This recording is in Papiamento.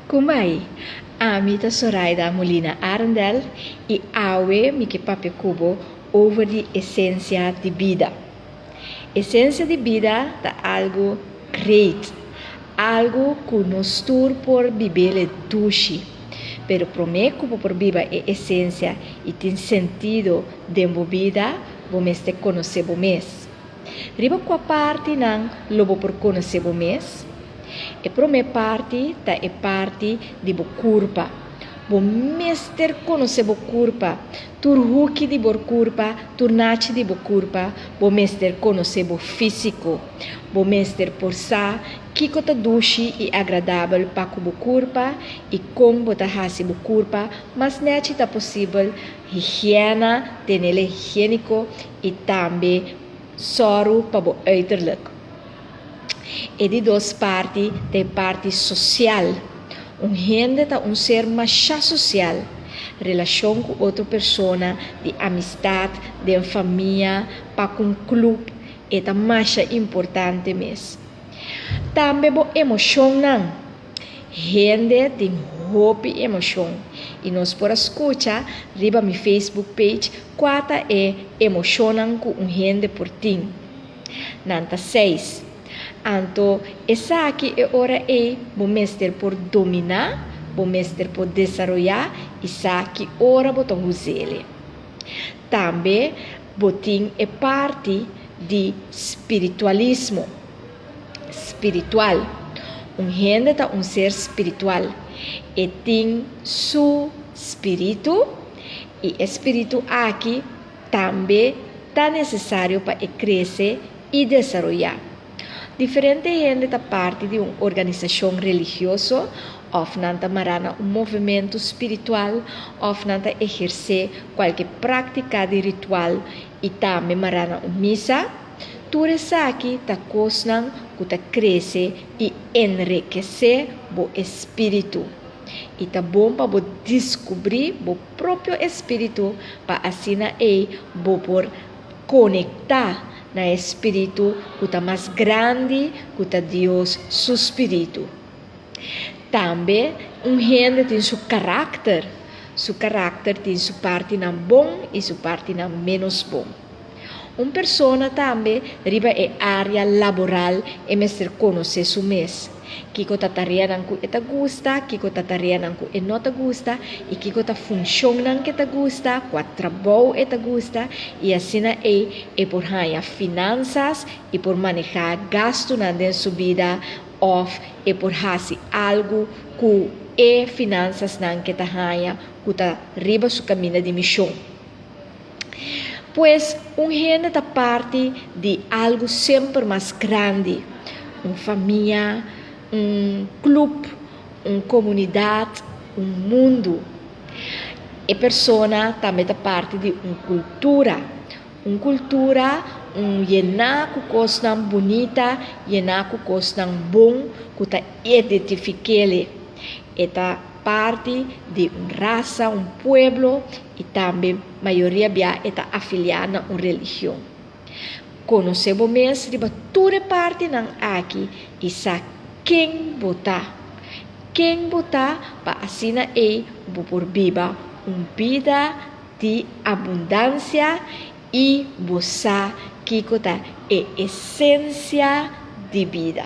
Kumbai, ami ta Soraida Molina Arendel i awe mi ke papia ku bo over di esensia di bida. Esensia di bida ta algu great, algu ku nos tur por bib'el dushi. Pero promé ku bo por biba e esensia i tin sentido den bo bida, bo mester konosé bo mes. Riba kua partinan lo bo por konosé bo mes? E promé parti ta e parti di bo kurpa. Bo mester konosé bo kurpa, tur huki di bor kurpa, tur nachi di bo kurpa, bo mester konosé bo físiko. Bo mester por sa kiko ta dushi i agradabel pa ku bo kurpa i kon bo ta hasi bo kurpa mas nèchi ta posibel, higiena, tenele higiéniko i tambe sòru pa bo uiterlijk. E di dos parti ta e parti sosial. Un hende ta un ser masha sosial. Relashon ku otro persona, di amistat, den famia, pa ku un klup, e ta masha importante mes. Tambe bo emoshonnan. Hende tin hopi emoshon i nos por a skucha riba mi Facebook page kua ta e emoshonnan ku un hende por tin. Nan ta seis. Anto esaki e ora ei bo mester por dominá, bo mester por desaroyá i sa ki ora bo ta huz'ele. Tambe bo tin e parti di spiritualismo. Spiritual. Un hende ta un ser spiritual. E tin su spiritu i e spiritu aki Tambe ta nesesario pa e krese i desaroyá. Diferente hende ta parti di un organisashon religioso òf nan ta mará na un movementu spiritual òf nan ta ehersé kualke práktika di ritual i tambe mará na un misa. Tur esaki ta kosnan ku ta krese i enrekesé bo espíritu. I ta bon pa bo diskubrí bo propio espíritu pa asina ei bo por konektá na e spiritu ku ta mas grandi ku ta Dios su spiritu. Tambe un hende tin su karakter, su karakter tin su partinan bon i su partinan ménos bon. Un persona tambe riba e área laboral e mester konosé su mes. Kiko ta tareanan ku e ta gusta, kiko ta tareanan ku e no ta gusta i kiko ta funshonnan ku e ta gusta, kua trabou e ta gusta i asina ei e por haña finansas i por manehá gastunan den su bida òf e por hasi algu ku e finansasnan ku e ta haña ku ta riba su kaminda di mishon. Pues, un hende ta parti di algu semper mas grandi, un famia, un klup, un komunidat, un mundu. E persona tambe ta parti di un kultura, un kultura un yená ku kosnan bunita, yená ku kosnan bon ku ta identifik'é. E ta parti di un rasa, un pueblo i tambe mayoria bia e ta afiliá na un religion. Konosé bo mes riba tur e partinan aki i sa ken bo ta. Ken bo ta pa asina ei bo por biba un bida di abundansia i bo sa kiko ta e esensia di bida.